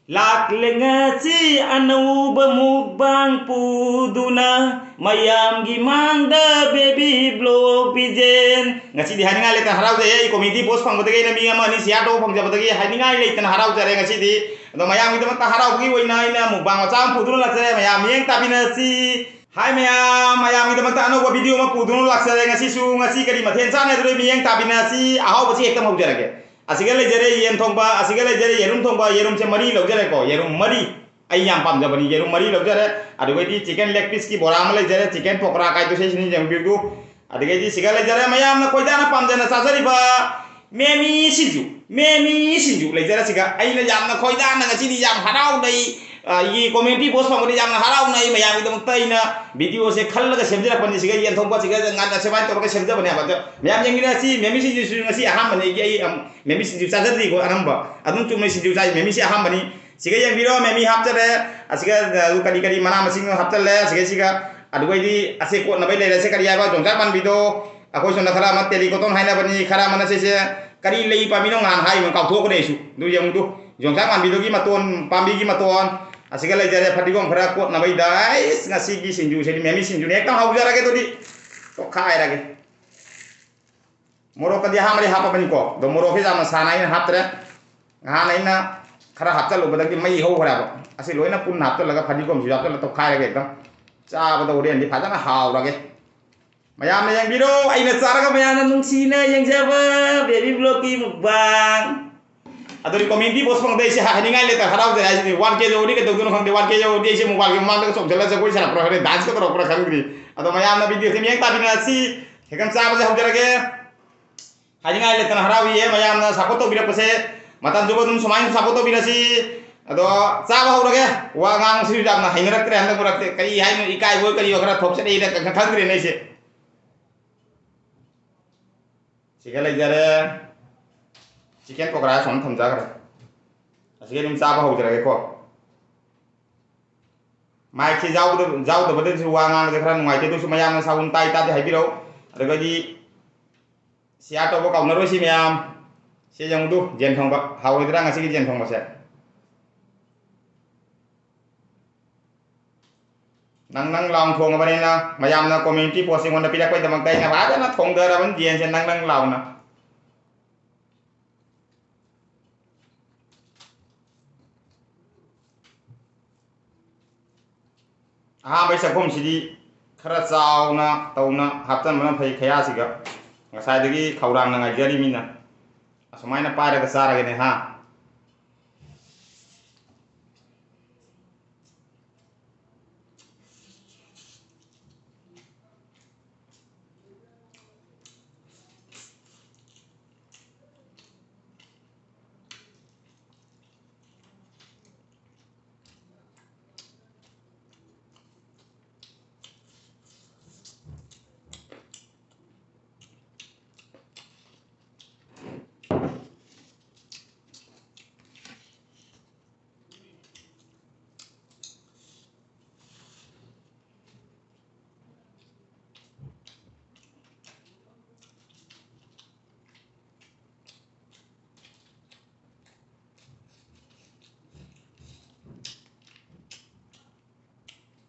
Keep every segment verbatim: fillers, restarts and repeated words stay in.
ꯂꯥꯛꯂꯦ ꯉꯁꯤ ꯑꯅꯧꯕ mukbang ꯄꯨꯗꯨꯅ, ꯃꯌꯥꯝꯒꯤ ꯃꯥꯡꯗ baby vlog ꯄꯤꯖꯦꯟ꯫ ꯉꯁꯤꯗꯤ ꯍꯥꯏꯅꯤꯡꯉꯥꯏ ꯂꯩꯇꯅ ꯍꯔꯥꯎꯖꯩ꯫ ꯑꯩ community post ꯐꯪꯕꯗꯒꯤ ꯑꯩꯅ ꯃꯤ ꯑꯃ ꯑꯅꯤ share ꯇꯧꯕ ꯐꯪꯖꯕꯗꯒꯤ ꯍꯥꯏꯅꯤꯡꯉꯥꯏ ꯂꯩꯇꯅ ꯍꯔꯥꯎꯖꯔꯦ ꯉꯁꯤꯗꯤ꯫ ꯑꯗꯣ ꯃꯌꯥꯝꯒꯤꯗꯃꯛꯇ ꯍꯔꯥꯎꯕꯒꯤ ꯑꯣꯏꯅ ꯑꯩꯅ mukbang ꯃꯆꯥ ꯑꯃ ꯄꯨꯗꯨꯅ ꯂꯥꯛꯆꯔꯦ꯫ ꯃꯌꯥꯝ ꯃꯤꯠꯌꯦꯡ ꯇꯥꯕꯤꯅꯁꯤ꯫ ꯍꯥꯏ ꯃꯌꯥꯝ, ꯃꯌꯥꯝꯒꯤꯗꯃꯛꯇ ꯑꯅꯧꯕ video ꯑꯃ ꯄꯨꯗꯨꯅ ꯂꯥꯛꯆꯔꯦ ꯉꯁꯤꯁꯨ꯫ ꯉꯁꯤ ꯀꯔꯤ ꯃꯊꯦꯜ ꯆꯥꯟꯅꯗꯣꯏꯅꯣ ꯃꯤꯠꯌꯦꯡ ꯇꯥꯕꯤꯅꯁꯤ꯫ ꯑꯍꯥꯎꯕꯁꯤ ꯍꯦꯛꯇ ꯍꯧꯖꯔꯒꯦ꯫ ꯑꯁꯤꯒ ꯂꯩꯖꯔꯦ ꯌꯦꯟ ꯊꯣꯡꯕ, ꯑꯁꯤꯒ ꯂꯩꯖꯔꯦ ꯌꯦꯔꯨꯝ ꯊꯣꯡꯕ, ꯌꯦꯔꯨꯝꯁꯦ ꯃꯔꯤ ꯂꯧꯖꯔꯦꯀꯣ, ꯌꯦꯔꯨꯝ ꯃꯔꯤ꯫ ꯑꯩ ꯌꯥꯝ ꯄꯥꯝꯖꯕꯅꯤ, ꯌꯦꯔꯨꯝ ꯃꯔꯤ ꯂꯧꯖꯔꯦ꯫ ꯑꯗꯨꯒꯩꯗꯤ chicken leg piece ꯀꯤ ꯕꯣꯔꯥ ꯑꯃ ꯂꯩꯖꯔꯦ, chicken ꯄꯀꯣꯔꯥ ꯀꯥꯏꯗꯣ ꯁꯤꯁꯤꯅꯤ ꯌꯦꯡꯕꯤꯌꯨ꯫ ꯑꯗꯨꯗꯒꯤꯗꯤ ꯁꯤꯒ ꯂꯩꯖꯔꯦ ꯃꯌꯥꯝꯅ ꯈꯣꯏꯗꯥꯅ ꯄꯥꯝꯖꯅ ꯆꯥꯖꯔꯤꯕ ꯃꯦꯃꯤ ꯁꯤꯡꯖꯨ, ꯃꯦꯃꯤ ꯁꯤꯡꯖꯨ ꯂꯩꯖꯔꯦ꯫ ꯁꯤꯒ ꯑꯩꯅ ꯌꯥꯝꯅ ꯈꯣꯏꯗꯥꯅ ꯉꯁꯤꯗꯤ ꯌꯥꯝ ꯍꯔꯥꯎꯅ ꯑꯩ, ꯑ, ꯑꯩꯒꯤ community post ꯐꯪꯕꯗ ꯌꯥꯝꯅ ꯍꯔꯥꯎꯅ ꯑꯩ ꯃꯌꯥꯝꯒꯤꯗꯃꯛꯇ ꯑꯩꯅ video ꯁꯦ ꯈꯜꯂꯒ ꯁꯦꯝꯖꯔꯛꯄꯅꯤ꯫ ꯁꯤꯒ ꯌꯦꯟ ꯊꯣꯡꯕ ꯁꯤꯒ ꯉꯥꯟꯅ ꯁꯨꯃꯥꯏꯅ ꯇꯧꯔꯒ ꯁꯦꯝꯖꯕꯅꯦꯕ꯫ ꯑꯗꯣ ꯃꯌꯥꯝ ꯌꯦꯡꯃꯤꯟꯅꯁꯤ꯫ ꯃꯦꯃꯤ ꯁꯤꯡꯖꯨꯁꯨ ꯉꯁꯤ ꯑꯍꯥꯟꯕꯅꯤ꯫ ꯑꯩꯒꯤ, ꯑꯩ, ꯑꯝ, ꯃꯦꯃꯤ ꯁꯤꯡꯖꯨ ꯆꯥꯖꯗ꯭ꯔꯤꯀꯣ ꯑꯅꯝꯕ꯫ ꯑꯗꯨꯝ ꯆꯨꯝꯅ ꯁꯤꯡꯖꯨ ꯆꯥꯏ꯫ ꯃꯦꯃꯤꯁꯤ ꯑꯍꯥꯟꯕꯅꯤ꯫ ꯁꯤꯒ ꯌꯦꯡꯕꯤꯔꯣ, ꯃꯦꯃꯤ ꯍꯥꯞꯆꯔꯦ꯫ ꯑꯁꯤꯒ, ꯑ, ꯀꯔꯤ ꯀꯔꯤ ꯃꯅꯥ ꯃꯁꯤꯡ ꯍꯥꯞꯆꯜꯂꯦ꯫ ꯁꯤꯒ, ꯁꯤꯒ, ꯑꯗꯨꯒꯩꯗꯤ ꯑꯁꯤ ꯀꯣꯠꯅꯕꯩ ꯂꯩꯔꯦ꯫ ꯁꯤ ꯀꯔꯤ ꯍꯥꯏꯕ? ꯌꯣꯡꯆꯥꯛ ꯃꯥꯟꯕꯤꯗꯣ꯫ ꯑꯩꯈꯣꯏ ꯁꯣꯝꯗ ꯈꯔ ꯑꯃ ꯇꯦꯂꯤꯀꯣꯇꯣꯟ ꯍꯥꯏꯅꯕꯅꯤ, ꯈꯔ ꯑꯃꯅ ꯁꯤꯁꯦ ꯀꯔꯤ ꯂꯩ ꯄꯥꯝꯕꯤꯅꯣ ꯉꯍꯥꯟ ꯍꯥꯏꯕ ꯀꯥꯎꯊꯣꯛꯈ꯭ꯔꯦ ꯑꯩꯁꯨ꯫ ꯑꯗꯨ ꯌꯦꯡꯉꯨꯗꯨ, ꯌꯣꯡꯆꯥꯛ ꯃꯥꯟꯕꯤꯗꯨꯒꯤ ꯃꯇꯣꯟ, ꯄꯥꯝꯕꯤꯒꯤ ꯃꯇꯣꯟ꯫ ꯑꯁꯤꯒ ꯂꯩꯖꯔꯦ ꯐꯗꯤꯒꯣꯝ ꯈꯔ ꯀꯣꯠꯅꯕꯩꯗ꯫ ꯑꯩꯁ, ꯉꯁꯤꯒꯤ ꯁꯤꯡꯖꯨꯁꯤꯗꯤ ꯃꯦꯃꯤ ꯁꯤꯡꯖꯨꯅꯤ꯫ ꯍꯦꯛꯇ ꯍꯧꯖꯔꯒꯦ ꯑꯗꯨꯗꯤ꯫ ꯇꯣꯈꯥꯏꯔꯒꯦ꯫ ꯃꯣꯔꯣꯛꯀꯗꯤ ꯑꯍꯥꯟꯕꯗꯤ ꯍꯥꯞꯄꯕꯅꯤꯀꯣ, ꯑꯗꯣ ꯃꯣꯔꯣꯛꯁꯦ ꯌꯥꯝꯅ ꯁꯥꯅ ꯑꯩꯅ ꯍꯥꯞꯇ꯭ꯔꯦ꯫ ꯅꯍꯥꯟ ꯑꯩꯅ ꯈꯔ ꯍꯥꯞꯆꯜꯂꯨꯕꯗꯒꯤ ꯃꯩ ꯍꯧꯈ꯭ꯔꯦꯕ꯫ ꯑꯁꯤ ꯂꯣꯏꯅ ꯄꯨꯟꯅ ꯍꯥꯞꯆꯜꯂꯒ ꯐꯗꯤꯒꯣꯝꯁꯨ ꯍꯥꯞꯆꯜꯂ ꯇꯧꯈꯥꯏꯔꯒꯦ ꯑꯗꯨꯝ꯫ ꯆꯥꯕꯗ ꯍꯣꯔꯦꯟꯗꯤ ꯐꯖꯅ ꯍꯥꯎꯔꯒꯦ꯫ ꯃꯌꯥꯝꯅ ꯌꯦꯡꯕꯤꯔꯣ, ꯑꯩꯅ ꯆꯥꯔꯒ ꯃꯌꯥꯝꯅ ꯅꯨꯡꯁꯤꯅ ꯌꯦꯡꯖꯕ baby vlog ꯀꯤ mukbang꯫ ꯑꯗꯨꯗꯤ community post ꯐꯪꯗꯦ ꯑꯩꯁꯦ ꯍꯥꯏꯅꯤꯡꯉꯥꯏ ꯂꯩꯇ ꯍꯔꯥꯎꯖꯩ ꯍꯥꯏꯁꯤꯗꯤ꯫ One K ꯌꯧꯔꯗꯤ ꯀꯩꯗꯧꯗꯣꯏꯅꯣ ꯈꯪꯗꯦ, one K ꯌꯧꯔꯗꯤ ꯑꯩꯁꯦ mobile ꯒꯤ ꯃꯃꯥꯡꯗꯒ ꯆꯣꯡꯁꯤꯜꯂꯒ ꯖꯒꯣꯏ ꯁꯥꯔꯛꯄ꯭ꯔꯥ ꯈꯪꯗꯦ, dance ꯀ ꯇꯧꯔꯛꯄ꯭ꯔꯥ ꯈꯪꯗ꯭ꯔꯤ꯫ ꯑꯗꯣ ꯃꯌꯥꯝꯅ video ꯁꯦ ꯃꯤꯠꯌꯦꯡ ꯇꯥꯕꯤꯅꯔꯁꯤ꯫ ꯍꯦꯛꯇ ꯆꯥꯕꯁꯦ ꯍꯧꯖꯔꯒꯦ꯫ ꯍꯥꯏꯅꯤꯡꯉꯥꯏ ꯂꯩꯇꯅ ꯍꯔꯥꯎꯏꯌꯦ ꯃꯌꯥꯝꯅ support ꯇꯧꯕꯤꯔꯛꯄꯁꯦ꯫ ꯃꯇꯝ ꯆꯨꯞꯄ ꯑꯗꯨꯝ ꯁꯨꯃꯥꯏꯅ support ꯇꯧꯕꯤꯔꯁꯤ꯫ ꯑꯗꯣ ꯆꯥꯕ ꯍꯧꯔꯒꯦ꯫ ꯋꯥ ꯉꯥꯡꯕꯁꯤꯁꯨ ꯌꯥꯝꯅ ꯍꯩꯅꯔꯛꯇ꯭ꯔꯦ ꯍꯟꯗꯛ ꯃꯔꯛꯇꯤ꯫ ꯀꯔꯤ ꯍꯥꯏꯅꯣ, ꯏꯀꯥꯏꯕꯣꯏ ꯀꯔꯤꯑꯣꯏ ꯈꯔ ꯊꯣꯛꯆꯔꯛꯏꯅ ꯈꯪꯗ꯭ꯔꯦꯅꯦ ꯑꯩꯁꯦ꯫ ꯁꯤꯒ ꯂꯩꯖꯔꯦ꯫ Chicken ꯄꯀꯣꯔꯥ ꯁꯣꯝꯗ ꯊꯝꯖꯈ꯭ꯔꯦ꯫ ꯑꯁꯤꯒ ꯑꯗꯨꯝ ꯆꯥꯕ ꯍꯧꯖꯔꯒꯦꯀꯣ꯫ Mic ꯁꯦ ꯌꯥꯎꯗꯕ-, ꯌꯥꯎꯗꯕꯗꯁꯨ ꯋꯥ ꯉꯥꯡꯕꯁꯦ ꯈꯔ ꯅꯨꯡꯉꯥꯏꯇꯦ꯫ ꯑꯗꯨꯁꯨ ꯃꯌꯥꯝꯅ sound ꯇꯥꯏ ꯇꯥꯗꯦ ꯍꯥꯏꯕꯤꯔꯛꯎ꯫ ꯑꯗꯨꯒꯗꯤ share ꯇꯧꯕ ꯀꯥꯎꯅꯔꯣꯏꯁꯤ ꯃꯌꯥꯝ꯫ ꯁꯤ ꯌꯦꯡꯉꯨꯗꯨ, ꯌꯦꯟ ꯊꯣꯡꯕ꯫ ꯍꯥꯎꯔꯣꯏꯗ꯭ꯔꯥ ꯉꯁꯤꯒꯤ ꯌꯦꯟ ꯊꯣꯡꯕꯁꯦ? ꯅꯪ ꯅꯪ ꯂꯥꯎꯅ ꯊꯣꯡꯉꯕꯅꯤꯅ ꯃꯌꯥꯝꯅ community post ꯑꯩꯉꯣꯟꯗ ꯄꯤꯔꯛꯄꯩꯗꯃꯛꯇ ꯑꯩꯅ ꯐꯖꯅ ꯊꯣꯡꯗꯔꯕꯅꯤ ꯌꯦꯟꯁꯦ ꯅꯪ ꯅꯪ ꯂꯥꯎꯅ꯫ ꯑꯍꯥꯟꯕꯩ ꯆꯥꯛꯈꯨꯝꯁꯤꯗꯤ ꯈꯔ ꯆꯥꯎꯅ ꯇꯧꯅ ꯍꯥꯞꯆꯤꯟꯕꯅ ꯐꯩ ꯈꯌꯥꯁꯤꯒ꯫ ꯉꯁꯥꯏꯗꯒꯤ ꯈꯧꯔꯥꯡꯅ ꯉꯥꯏꯖꯔꯤꯃꯤꯅ꯫ ꯑꯁꯨꯃꯥꯏꯅ ꯄꯥꯏꯔꯒ ꯆꯥꯔꯒꯦꯅꯦ ꯍꯥ꯫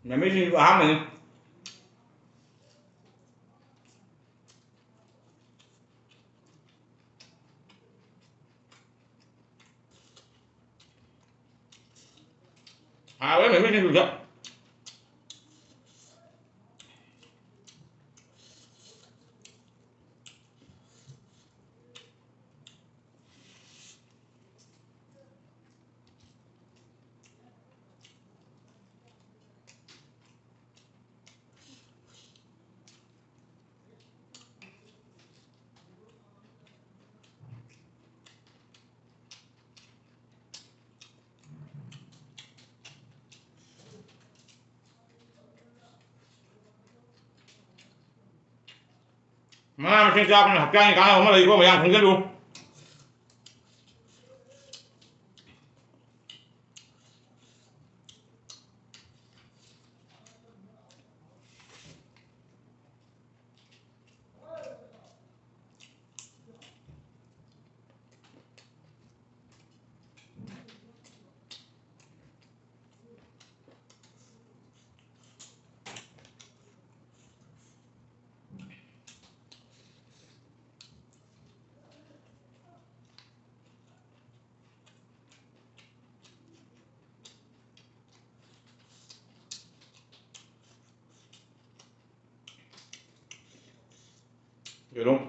ꯅꯨꯃꯤꯠꯁꯤꯡꯁꯨ ꯑꯍꯥꯟꯕꯅꯤ꯫ ꯍꯥꯎꯋꯦ ꯃꯃꯤꯠꯁꯤꯡꯗꯨꯁꯨ꯫ ꯃꯅꯥ ꯃꯁꯤꯡ ꯆꯥꯕꯅ ꯍꯛꯆꯥꯡꯒꯤ ꯀꯥꯟꯅꯕ ꯑꯃ ꯂꯩꯀꯣ, ꯃꯌꯥꯝ ꯈꯪꯖꯤꯜꯂꯨ꯫ ꯌꯦꯔꯨꯝ꯫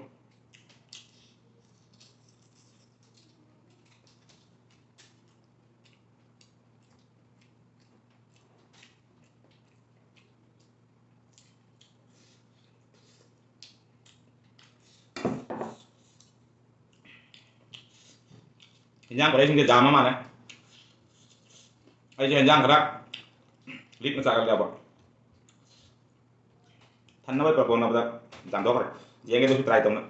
ꯏꯟꯖꯥꯡ ꯈꯔ ꯁꯤꯡꯁꯦ ꯖꯥꯝ ꯑꯃ ꯃꯥꯜꯂꯦ꯫ ꯑꯩꯁꯦ ꯏꯟꯖꯥꯡ ꯈꯔ ꯂꯤꯛꯅ ꯆꯥꯒꯜꯂꯦꯕ꯫ ꯊꯟꯅꯕ ꯄ꯭ꯔꯄꯣꯟ ꯍꯣꯠꯅꯕꯗ ꯖꯥꯝꯗꯣꯛꯈ꯭ꯔꯦ꯫ ꯌꯦꯡꯒꯦ ꯑꯗꯨꯁꯨ try ꯇꯧꯅ꯫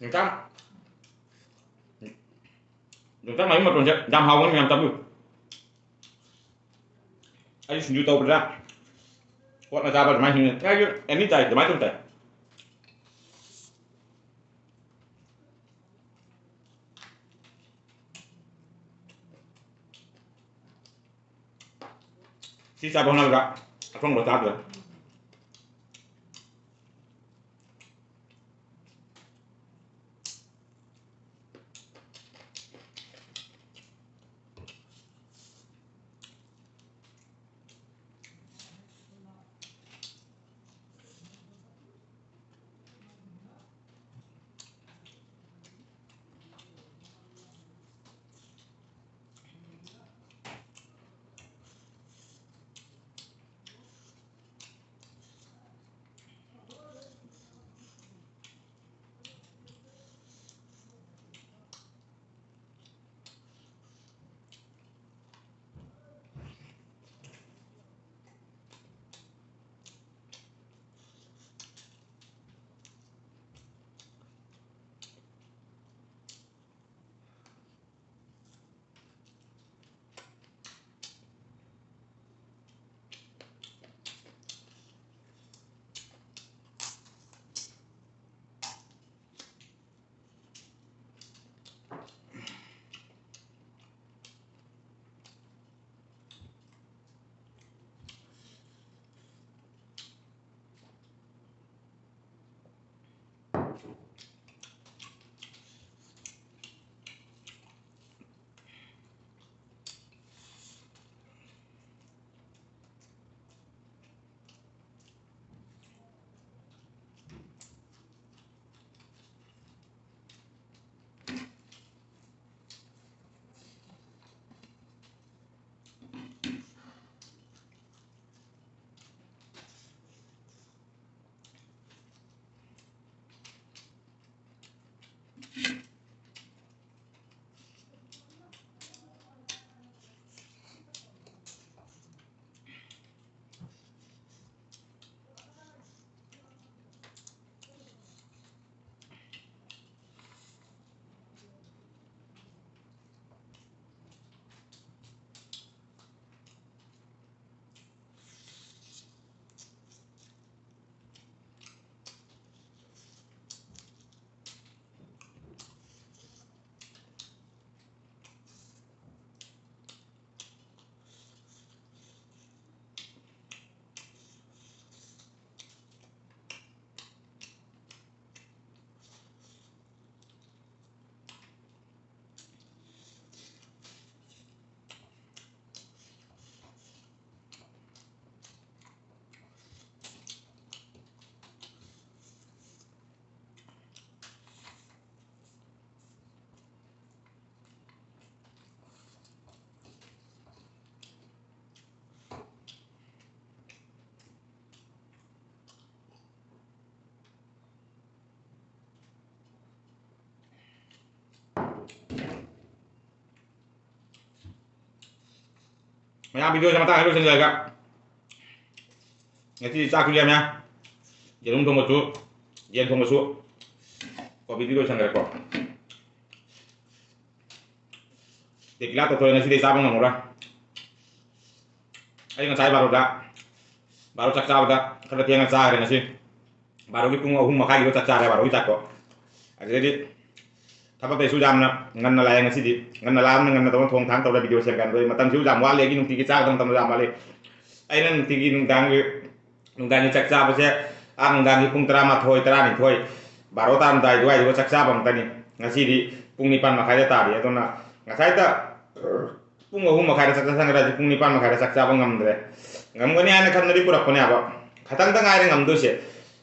ꯌꯣꯡꯆꯥꯛ, ꯌꯣꯡꯆꯥꯛ ꯃꯔꯨ ꯃꯇꯣꯟꯁꯦ ꯌꯥꯝ ꯍꯥꯎꯕꯅꯤ, ꯃꯌꯥꯝ ꯆꯥꯕꯤꯌꯨ꯫ ꯑꯩ ꯁꯤꯡꯖꯨ ꯇꯧꯕꯗ ꯀꯣꯠꯅ ꯆꯥꯕ ꯑꯗꯨꯃꯥꯏꯅ ꯍꯤꯡꯉꯦ꯫ ꯑꯩꯁꯨ ꯑꯦꯅꯤ ꯆꯥꯏ, ꯑꯗꯨꯃꯥꯏꯅ ꯇꯧ ꯆꯥꯏ꯫ ꯁꯤ ꯆꯥꯕ ꯍꯣꯠꯅꯕꯗ ꯑꯊꯣꯡꯕ ꯆꯥꯗ꯭ꯔꯦ꯫ ꯃꯌꯥꯝ ꯚꯤꯗꯤꯑꯣꯁꯦ ꯃꯇꯥꯡ ꯑꯁꯤꯗ ꯂꯣꯏꯁꯤꯟꯖꯔꯒ, ꯉꯁꯤꯗꯤ ꯆꯥꯛꯁꯨ ꯌꯥꯝꯃꯦ, ꯌꯦꯔꯨꯝ ꯊꯣꯡꯕꯁꯨ, ꯌꯦꯟ ꯊꯣꯡꯕꯁꯨ, ꯀꯣꯕꯤꯗꯤ ꯂꯣꯏꯁꯟꯈ꯭ꯔꯦꯀꯣ꯫ ꯇꯦꯀꯤꯂꯥ ꯇꯧꯊꯣꯛꯑꯦ, ꯉꯁꯤꯗꯤ ꯆꯥꯕ ꯉꯝꯃꯔꯣꯏ꯫ ꯑꯩ ꯉꯁꯥꯏ ꯕꯥꯔꯣꯗ, ꯕꯥꯔꯣ ꯆꯥꯛ ꯆꯥꯕꯗ ꯈꯔ ꯊꯦꯡꯅ ꯆꯥꯈ꯭ꯔꯦ ꯉꯁꯤ꯫ ꯕꯥꯔꯣꯒꯤ ꯄꯨꯡ ꯑꯍꯨꯝ ꯃꯈꯥꯏꯒꯤꯗꯣ ꯆꯥꯛ ꯆꯥꯔꯦ, ꯕꯥꯔꯣꯒꯤ ꯆꯥꯛꯇꯣ꯫ ꯑꯗꯨꯗꯩꯗꯤ ꯊꯕꯛꯇꯩꯁꯨ ꯌꯥꯝꯅ ꯉꯟꯅ ꯂꯥꯛꯑꯦ ꯉꯁꯤꯗꯤ꯫ ꯉꯟꯅ ꯂꯥꯛꯑꯕꯅꯤꯅ ꯉꯟꯅ ꯇꯧꯅ ꯊꯣꯡ ꯊꯥꯛ ꯇꯧꯔꯦ, ꯚꯤꯗꯤꯑꯣ ꯁꯦꯝ ꯀꯥꯟꯗ꯫ ꯑꯩ ꯃꯇꯝꯁꯤꯁꯨ ꯌꯥꯝ ꯋꯥꯠꯂꯤ, ꯑꯩꯒꯤ ꯅꯨꯡꯇꯤꯒꯤ ꯆꯥꯒꯗꯕ ꯃꯇꯝꯗꯣ ꯌꯥꯝ ꯋꯥꯠꯂꯤ꯫ ꯑꯩꯅ ꯅꯨꯡꯇꯤꯒꯤ ꯅꯨꯡꯗꯥꯡꯒꯤ, ꯅꯨꯡꯗꯥꯡꯒꯤ ꯆꯥꯛ ꯆꯥꯕꯁꯦ, ꯑꯥ, ꯅꯨꯡꯗꯥꯡꯒꯤ ꯄꯨꯡ ꯇꯔꯥꯃꯥꯊꯣꯏ, ꯇꯔꯥꯅꯤꯊꯣꯏ, ꯕꯥꯔꯣ ꯇꯥꯔꯝꯗꯥꯏ ꯑꯗꯨꯋꯥꯏꯗꯨꯒ ꯆꯥꯛ ꯆꯥꯕ ꯉꯥꯛꯇꯅꯤ꯫ ꯉꯁꯤꯗꯤ ꯄꯨꯡ ꯅꯤꯄꯥꯟ ꯃꯈꯥꯏꯗ ꯇꯥꯔꯤ꯫ ꯑꯗꯨꯅ ꯉꯁꯥꯏꯗ ꯄꯨꯡ ꯑꯍꯨꯝ ꯃꯈꯥꯏꯗ ꯆꯥꯛ ꯆꯥꯁꯟꯈ꯭ꯔꯗꯤ ꯄꯨꯡ ꯅꯤꯄꯥꯟ ꯃꯈꯥꯏꯗ ꯆꯥꯛ ꯆꯥꯕ ꯉꯝꯗ꯭ꯔꯦ꯫ ꯉꯝꯒꯅꯤ ꯍꯥꯏꯅ ꯈꯟꯕꯗꯤ ꯄꯨꯔꯛꯄꯅꯦꯕ꯫ ꯈꯇꯪꯗ ꯉꯥꯏꯔꯦ ꯉꯝꯗꯣꯏꯁꯦ꯫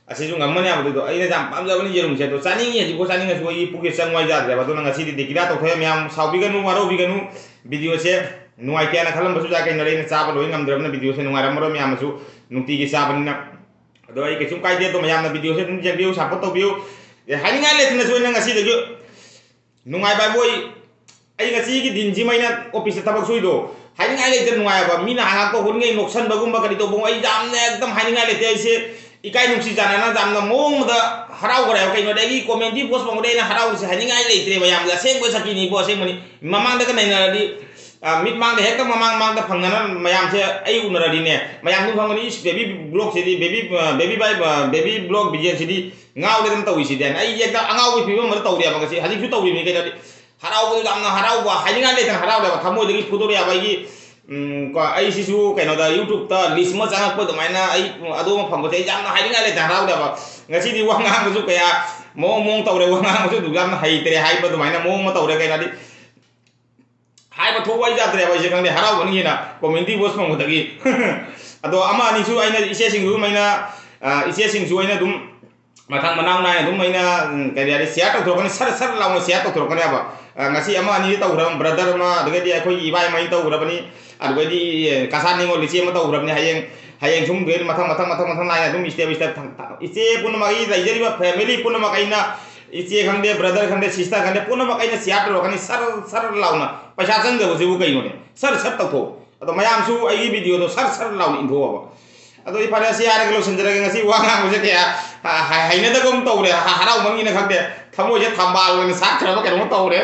ꯑꯁꯤꯁꯨ ꯉꯝꯃꯅꯤ ꯍꯥꯏꯕꯗꯨꯗꯣ꯫ ꯑꯩꯅ ꯌꯥꯝ ꯄꯥꯝꯖꯕꯅꯤ ꯌꯦꯔꯨꯝꯁꯦ꯫ ꯑꯗꯣ ꯆꯥꯅꯤꯡꯉꯤ, ꯍꯧꯖꯤꯛꯐꯥꯎ ꯆꯥꯅꯤꯡꯉꯁꯨ ꯑꯩꯒꯤ ꯄꯨꯛꯁꯦ ꯆꯪꯉꯨ ꯍꯥꯏ ꯌꯥꯗ꯭ꯔꯦꯕ꯫ ꯑꯗꯨꯅ ꯉꯁꯤꯗꯤ ꯗꯦꯀꯤꯂꯥ ꯇꯧꯊꯣꯛꯑꯦ꯫ ꯃꯌꯥꯝ ꯁꯥꯎꯕꯤꯒꯅꯨ, ꯋꯥꯔꯧꯕꯤꯒꯅꯨ꯫ ꯚꯤꯗꯤꯑꯣꯁꯦ ꯅꯨꯡꯉꯥꯏꯇꯦ ꯍꯥꯏꯅ ꯈꯜꯂꯝꯕꯁꯨ ꯌꯥꯏ꯫ ꯀꯩꯅꯣꯗ ꯑꯩꯅ ꯆꯥꯕ ꯂꯣꯏ ꯉꯝꯗ꯭ꯔꯕꯅꯤꯅ ꯚꯤꯗꯤꯑꯣꯁꯦ ꯅꯨꯡꯉꯥꯏꯔꯝꯃꯔꯣꯏ ꯃꯌꯥꯝꯅꯁꯨ, ꯅꯨꯡꯇꯤꯒꯤ ꯆꯥꯕꯅꯤꯅ꯫ ꯑꯗꯣ ꯑꯩ ꯀꯩꯁꯨꯝ ꯀꯥꯏꯗꯦ꯫ ꯑꯗꯣ ꯃꯌꯥꯝꯅ ꯚꯤꯗꯤꯑꯣꯁꯦ ꯑꯗꯨꯝ ꯌꯦꯡꯕꯤꯌꯨ, ꯁꯞꯄꯣꯔꯠ ꯇꯧꯕꯤꯌꯨ꯫ ꯑꯦ, ꯍꯥꯏꯅꯤꯡꯉꯥꯏ ꯂꯩꯇꯅꯁꯨ ꯑꯩꯅ ꯉꯁꯤꯗꯒꯤ ꯅꯨꯡꯉꯥꯏꯕ ꯍꯥꯏꯕꯨ ꯑꯩ, ꯑꯩ ꯉꯁꯤꯒꯤ ꯗꯤꯟꯁꯤꯃ ꯑꯩꯅ ꯑꯣꯐꯤꯁꯇ ꯊꯕꯛ ꯁꯨꯏꯗꯣ ꯍꯥꯏꯅꯤꯡꯉꯥꯏ ꯂꯩꯇꯅ ꯅꯨꯡꯉꯥꯏꯕ꯫ ꯃꯤꯅ ꯉꯥꯏꯍꯥꯛ ꯍꯨꯟꯒꯩ ꯅꯣꯛꯁꯟꯕꯒꯨꯝꯕ ꯀꯔꯤ ꯇꯧꯕ, ꯑꯩ ꯌꯥꯝꯅ ꯑꯦꯛꯗꯝ ꯍꯥꯏꯅꯤꯡꯉꯥꯏ ꯂꯩꯇꯦ꯫ ꯑꯩꯁꯦ ꯏꯀꯥꯏ ꯅꯨꯡꯁꯤ ꯆꯥꯟꯅꯅ ꯌꯥꯝꯅ ꯃꯑꯣꯡ ꯑꯃꯗ ꯍꯔꯥꯎꯈ꯭ꯔꯦꯕ꯫ ꯀꯩꯅꯣꯗꯤ ꯑꯩꯒꯤ ꯀꯣꯃꯦꯟꯇꯤ ꯄꯣꯁ ꯐꯪꯕꯗ ꯑꯩꯅ ꯍꯔꯥꯎꯔꯤꯁꯦ ꯍꯥꯏꯅꯤꯡꯉꯥꯏ ꯂꯩꯇ꯭ꯔꯦ ꯃꯌꯥꯝꯁꯦ꯫ ꯑꯁꯦꯡꯕ ꯁꯛꯀꯤꯅꯤꯀꯣ, ꯑꯁꯦꯡꯕꯅꯤ꯫ ꯃꯃꯥꯡꯗꯒ ꯅꯩꯅꯔꯗꯤ, ꯑ, ꯃꯤꯠ ꯃꯥꯡꯗ ꯍꯦꯛꯇ ꯃꯃꯥꯡ ꯃꯥꯡꯗ ꯐꯪꯅꯅ ꯃꯌꯥꯝꯁꯦ ꯑꯩ ꯎꯅꯔꯗꯤꯅꯦ, ꯃꯌꯥꯝ ꯑꯗꯨꯝ ꯈꯪꯒꯅꯤ, "ꯏꯁ, ꯕꯦꯕꯤ ꯕ꯭ꯂꯣꯛꯁꯤꯗꯤ, ꯕꯦꯕꯤ, ꯑ, ꯕꯦꯕꯤ ꯕꯥꯏ, ꯑ, ꯕꯦꯕꯤ ꯕ꯭ꯂꯣꯛ ꯕꯤꯖꯦꯟꯁꯤꯗꯤ ꯉꯥꯎꯔꯦꯗꯅ ꯇꯧꯔꯤꯁꯤꯗꯤ" ꯍꯥꯏꯅ꯫ ꯑꯩ ꯍꯦꯛꯇ ꯑꯉꯥꯎꯕꯒꯤ ꯐꯤꯕꯝ ꯑꯃꯗ ꯇꯧꯔꯦꯕ ꯉꯁꯤ꯫ ꯍꯧꯖꯤꯛꯁꯨ ꯇꯧꯔꯤꯕꯅꯤ ꯀꯩꯅꯣꯗꯤ꯫ ꯍꯔꯥꯎꯕꯗ ꯌꯥꯝꯅ ꯍꯔꯥꯎꯕ, ꯍꯥꯏꯅꯤꯡꯉꯥꯏ ꯂꯩꯇꯅ ꯍꯔꯥꯎꯔꯦꯕ꯫ ꯊꯃꯣꯏꯗꯒꯤ ꯐꯨꯗꯣꯔꯛꯑꯦꯕ ꯑꯩꯒꯤ, ꯎꯝ, ꯀꯣ, ꯑꯩꯁꯤꯁꯨ ꯀꯩꯅꯣꯗ YouTube-ꯇ list ꯑꯃ ꯆꯪꯉꯛꯄ ꯑꯗꯨꯃꯥꯏꯅ ꯑꯩ ꯑꯗꯨ ꯑꯃ ꯐꯪꯕꯁꯦ ꯑꯩ ꯌꯥꯝꯅ ꯍꯥꯏꯅꯤꯡꯉꯥꯏ ꯂꯩꯇꯅ ꯍꯔꯥꯎꯔꯦꯕ꯫ ꯉꯁꯤꯗꯤ ꯋꯥ ꯉꯥꯡꯕꯁꯨ ꯀꯌꯥ ꯃꯑꯣꯡ ꯃꯑꯣꯡ ꯇꯧꯔꯦ, ꯋꯥ ꯉꯥꯡꯕꯁꯨ ꯑꯗꯨꯛ ꯌꯥꯝꯅ ꯍꯩꯇ꯭ꯔꯦ ꯍꯥꯏꯕ ꯑꯗꯨꯃꯥꯏꯅ ꯃꯑꯣꯡ ꯑꯃ ꯇꯧꯔꯦ꯫ ꯀꯩꯅꯣꯗꯤ ꯍꯥꯏꯕ ꯊꯣꯛꯄ ꯑꯩ ꯌꯥꯗ꯭ꯔꯦꯕ ꯑꯩꯁꯦ, ꯈꯪꯗꯦ, ꯍꯔꯥꯎꯕꯅ ꯍꯦꯟꯅ ꯀꯣꯃꯦꯟꯇꯤ ꯄꯣꯁ ꯐꯪꯕꯗꯒꯤ꯫ ꯑꯗꯣ ꯑꯃ ꯑꯅꯤꯁꯨ ꯑꯩꯅ, ꯏꯆꯦꯁꯤꯡꯁꯨ ꯑꯗꯨꯝ ꯑꯩꯅ, ꯑ, ꯏꯆꯦꯁꯤꯡꯁꯨ ꯑꯩꯅ ꯑꯗꯨꯝ ꯃꯊꯪ ꯃꯅꯥꯎ ꯅꯥꯏꯅ ꯑꯗꯨꯝ ꯑꯩꯅ, ꯎꯝ, ꯀꯔꯤ ꯍꯥꯏꯔꯦ, ꯁꯤꯌꯥꯔ ꯇꯧꯊꯣꯔꯛꯀꯅꯤ, ꯁꯔ ꯁꯔ ꯂꯥꯎꯅ ꯁꯤꯌꯥꯔ ꯇꯧꯊꯣꯔꯛꯀꯅꯦꯕ꯫ ꯑ, ꯉꯁꯤ ꯑꯃ ꯑꯅꯤ ꯇꯧꯈ꯭ꯔꯕ, ꯕ꯭ꯔꯗꯔ ꯑꯃ, ꯑꯗꯨꯗꯒꯤꯗꯤ ꯑꯩꯈꯣꯏꯒꯤ ꯏꯕꯥꯏ ꯑꯃ ꯑꯅꯤ ꯇꯧꯈ꯭ꯔꯕꯅꯤ, ꯑꯗꯨꯗꯒꯤꯗꯤ, ꯑꯦ, ꯀꯁꯥꯔ ꯅꯤꯉꯣꯜ ꯏꯆꯦ ꯑꯃ ꯇꯧꯈ꯭ꯔꯕꯅꯤ꯫ ꯍꯌꯦꯡ, ꯍꯌꯦꯡ ꯁꯨꯝ ꯃꯊꯪ, ꯃꯊꯪ, ꯃꯊꯪ, ꯃꯊꯪ ꯅꯥꯏꯅ ꯑꯗꯨꯝ ꯁ꯭ꯇꯦꯞ ꯁ꯭ꯇꯦꯞ ꯊꯪ-, ꯊꯪ-, ꯏꯆꯦ ꯄꯨꯝꯅꯃꯛ, ꯑꯩ ꯂꯩꯖꯔꯤꯕ ꯐꯦꯃꯤꯂꯤ ꯄꯨꯝꯅꯃꯛ ꯑꯩꯅ, ꯏꯆꯦ ꯈꯪꯗꯦ, ꯕ꯭ꯔꯗꯔ ꯈꯪꯗꯦ, ꯁꯤꯁꯇꯔ ꯈꯪꯗꯦ, ꯄꯨꯝꯅꯃꯛ ꯑꯩꯅ ꯁꯤꯌꯥꯔ ꯇꯧꯔꯛꯀꯅꯤ꯫ ꯁꯔ ꯁꯔ ꯂꯥꯎꯅ꯫ ꯄꯩꯁꯥ ꯆꯪꯗꯕꯁꯤꯕꯨ ꯀꯩꯅꯣꯅꯦ? ꯁꯔ ꯁꯔ ꯇꯧꯊꯣꯛꯑꯣ꯫ ꯑꯗꯣ ꯃꯌꯥꯝꯁꯨ ꯑꯩꯒꯤ ꯚꯤꯗꯤꯑꯣꯗꯣ ꯁꯔ ꯁꯔ ꯂꯥꯎꯅ ꯏꯟꯊꯣꯛꯑꯕ꯫ ꯑꯗꯣ ꯑꯩ ꯐꯔꯦ, ꯑꯁꯤ ꯍꯥꯏꯔꯒ ꯂꯣꯏꯁꯤꯟꯖꯔꯒꯦ꯫ ꯉꯁꯤ ꯋꯥ ꯉꯥꯡꯕꯁꯦ ꯀꯌꯥ ꯍ- ꯍ- ꯍꯩꯅꯗꯒꯨꯝ ꯇꯧꯔꯦ꯫ ꯍ- ꯍꯔꯥꯎꯃꯟꯒꯤꯅ ꯈꯪꯗꯦ, ꯊꯃꯣꯏꯁꯦ ꯊꯝꯕꯥꯜ ꯑꯣꯏꯅ ꯁꯥꯠꯈ꯭ꯔꯕ ꯀꯩꯅꯣꯝ ꯇꯧꯔꯦ꯫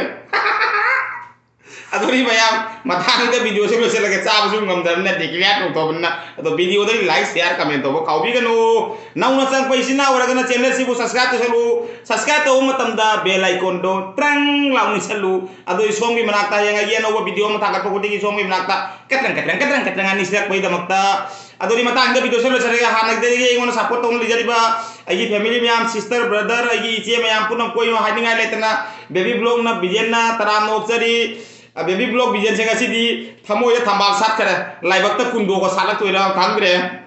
ꯑꯗꯨꯗꯤ ꯃꯌꯥꯝ, ꯃꯊꯪꯗ ꯚꯤꯗꯤꯑꯣꯁꯦ ꯂꯣꯏꯁꯤꯜꯂꯒꯦ꯫ ꯆꯥꯕꯁꯨ ꯉꯝꯗꯕꯅꯤꯅ, ꯗꯤꯀ꯭ꯂꯤꯌꯥꯔ ꯇꯧꯊꯣꯛꯑꯕꯅꯤꯅ꯫ ꯑꯗꯣ ꯚꯤꯗꯤꯑꯣꯗ ꯂꯥꯏꯛ, ꯁꯤꯌꯥꯔ, ꯀꯃꯦꯟ ꯇꯧꯕ ꯀꯥꯎꯕꯤꯒꯅꯨ꯫ ꯅꯧꯅ ꯆꯪꯉꯛꯄ ꯏꯆꯤꯟ ꯏꯅꯥꯎ ꯑꯣꯏꯔꯒꯅ ꯆꯦꯅꯦꯜꯁꯤꯕꯨ ꯁꯕꯁꯀ꯭ꯔꯥꯏꯕ ꯇꯧꯁꯜꯂꯨ꯫ ꯁꯕꯁꯀ꯭ꯔꯥꯏꯕ ꯇꯧꯕ ꯃꯇꯝꯗ ꯕꯦꯜ ꯑꯥꯏꯀꯣꯟꯗꯣ ꯇ꯭ꯔꯪ ꯂꯥꯎꯅ ꯅꯤꯛꯁꯜꯂꯨ꯫ ꯑꯗꯨ ꯁꯣꯝꯒꯤ ꯃꯅꯥꯛꯇ ꯍꯌꯦꯡ ꯑꯩꯒꯤ ꯑꯅꯧꯕ ꯚꯤꯗꯤꯑꯣ ꯑꯃ ꯊꯥꯒꯠꯄ ꯈꯨꯗꯤꯡꯒꯤ ꯁꯣꯝꯒꯤ ꯃꯅꯥꯛꯇ ꯀꯇ꯭ꯔꯪ ꯀꯇ꯭ꯔꯪ ꯀꯇ꯭ꯔꯪ ꯀꯇ꯭ꯔꯪ ꯑꯅꯤ ꯁꯤꯜꯂꯛꯄꯒꯤꯗꯃꯛꯇ꯫ ꯑꯗꯨꯗꯤ ꯃꯇꯥꯡꯗ ꯚꯤꯗꯤꯑꯣ ꯂꯣꯏꯁꯤꯜꯂꯒꯦ꯫ ꯍꯥꯟꯅꯗꯒꯤ ꯑꯩꯉꯣꯟꯗ ꯁꯞꯄꯣꯔꯠ ꯇꯧꯅ ꯂꯩꯖꯔꯤꯕ ꯑꯩꯒꯤ ꯐꯦꯃꯤꯂꯤ ꯃꯌꯥꯝ, ꯁꯤꯁꯇꯔ, ꯕ꯭ꯔꯗꯔ, ꯑꯩꯒꯤ ꯏꯆꯦ ꯃꯌꯥꯝ ꯄꯨꯝꯅꯃꯛꯄꯨ ꯑꯩꯅ ꯍꯥꯏꯅꯤꯡꯉꯥꯏ ꯂꯩꯇꯅ ꯕꯦꯕꯤ ꯕ꯭ꯂꯣꯛꯅ ꯕꯤꯖꯦꯟꯅ ꯇꯔꯥꯝꯅ ꯑꯣꯛꯆꯔꯤ꯫ ꯕꯦꯕꯤ ꯕ꯭ꯂꯣꯛ ꯕꯤꯖꯦꯟꯁꯦ ꯉꯁꯤꯗꯤ ꯊꯃꯣꯏꯗ ꯊꯝꯕꯥꯜ ꯁꯥꯠꯈꯔꯦ꯫ ꯂꯥꯏꯕꯛꯇ ꯀꯨꯟꯗꯣꯛꯑ ꯁꯥꯠꯂꯛꯇꯣꯏꯔꯥ ꯈꯪꯗ꯭ꯔꯦ꯫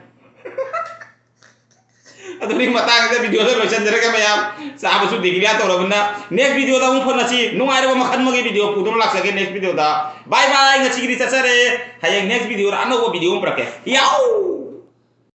ꯑꯗꯨꯒꯤ ꯃꯇꯥꯡꯗ ꯚꯤꯗꯤꯑꯣꯗ ꯂꯣꯏꯁꯤꯟꯖꯔꯒꯦ ꯃꯌꯥꯝ꯫ ꯆꯥꯕꯁꯨ ꯗꯤꯀ꯭ꯂꯤꯌꯥꯔ ꯇꯧꯔꯕꯅꯤꯅ next ꯚꯤꯗꯤꯑꯣꯗ ꯑꯃꯨꯛ ꯐꯪꯉꯁꯤ꯫ ꯅꯨꯡꯉꯥꯏꯔꯕ ꯃꯈꯜ ꯑꯃꯒꯤ ꯚꯤꯗꯤꯑꯣ ꯄꯨꯗꯨꯅ ꯂꯥꯛꯆꯒꯦ next ꯚꯤꯗꯤꯑꯣꯗ꯫ ꯕꯥꯏ ꯕꯥꯏ꯫ ꯉꯁꯤꯒꯤꯗꯤ ꯆꯠꯆꯔꯦ꯫ ꯍꯌꯦꯡ next ꯚꯤꯗꯤꯑꯣꯗ ꯑꯅꯧꯕ ꯚꯤꯗꯤꯑꯣ ꯑꯃ ꯄꯨꯔꯛꯀꯦ꯫ ꯌꯥꯎ!